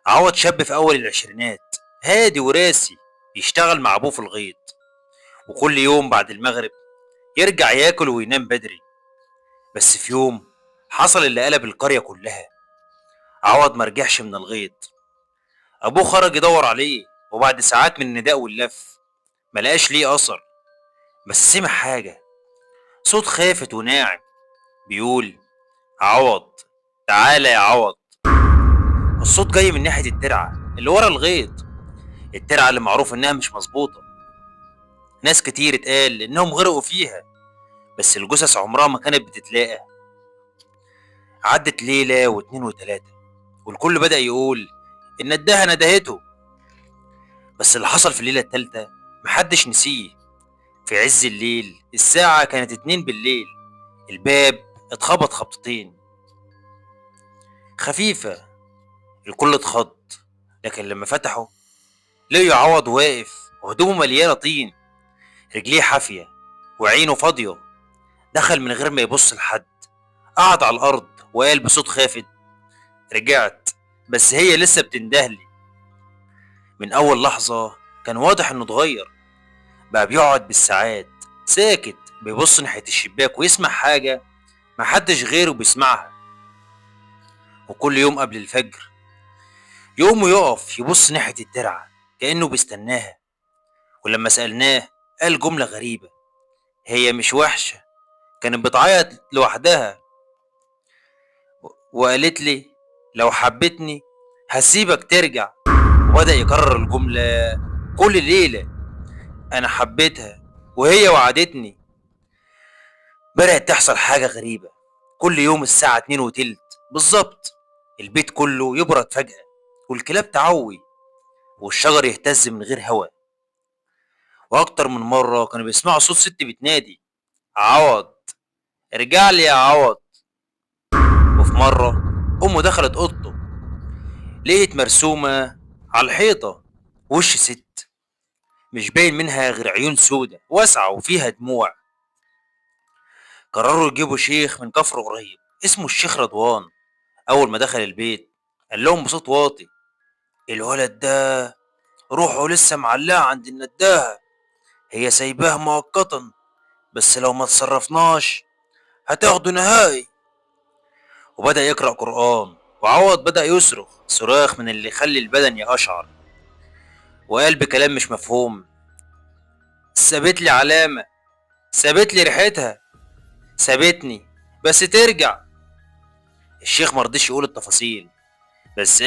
عوض شاب في أول العشرينات، هادي وراسي، بيشتغل مع أبوه في الغيط، وكل يوم بعد المغرب يرجع ياكل وينام بدري. بس في يوم حصل اللي قلب القرية كلها. عوض مرجعش من الغيط. أبوه خرج يدور عليه، وبعد ساعات من النداء واللف ملقاش ليه أثر. بس سمع حاجة، صوت خافت وناعم بيقول: عوض، تعالى يا عوض. الصوت جاي من ناحية الترعة اللي ورا الغيط، الترعة اللي معروف إنها مش مظبوطة. ناس كتير اتقال إنهم غرقوا فيها، بس الجثث عمرها ما كانت بتتلاقى. عدت ليلة واتنين وتلاتة، والكل بدأ يقول إن الدهة ندهته. بس اللي حصل في الليلة التالتة محدش نسيه. في عز الليل، الساعة كانت 2 بالليل، الباب اتخبط خبطتين خفيفة. الكل اتخض، لكن لما فتحوا لقوا عوض واقف وهدومه مليانة طين، رجليه حافية وعينه فاضية. دخل من غير ما يبص لحد، قعد على الأرض وقال بصوت خافت: رجعت، بس هي لسه بتندهلي. من أول لحظة كان واضح إنه اتغير. بقى بيقعد بالساعات ساكت، بيبص ناحية الشباك ويسمع حاجة محدش غيره بيسمعها. وكل يوم قبل الفجر يقوم ويقف يبص ناحية الترعة كأنه بيستناها. ولما سألناه قال جملة غريبة: هي مش وحشة، كانت بتعيط لوحدها وقالت لي لو حبتني هسيبك ترجع. وبدأ يكرر الجملة كل ليلة: أنا حبيتها وهي وعدتني. بدأت تحصل حاجة غريبة. كل يوم الساعة 2:20 بالظبط البيت كله يبرد فجأة، والكلاب تعوي، والشجر يهتز من غير هوا. وأكتر من مرة كانوا بيسمعوا صوت ست بتنادي: عوض، ارجع لي يا عوض. وفي مرة أمه دخلت أوضته، لقيت مرسومة على الحيطة وش ست مش باين منها غير عيون سودة واسعة وفيها دموع. قرروا يجيبوا شيخ من كفر قريب اسمه الشيخ رضوان. أول ما دخل البيت قال لهم بصوت واطي: الولد ده روحه لسه معلقة عند النداهة، هي سايباه مؤقتا، بس لو ما تصرفناش هتاخده نهائي. وبدأ يقرأ قرآن، وعوض بدأ يصرخ صراخ من اللي يخلي البدن يقشعر، وقال بكلام مش مفهوم: سابت لي علامة، سابت لي ريحتها، سابتني بس ترجع. الشيخ مرضيش يقول التفاصيل، بس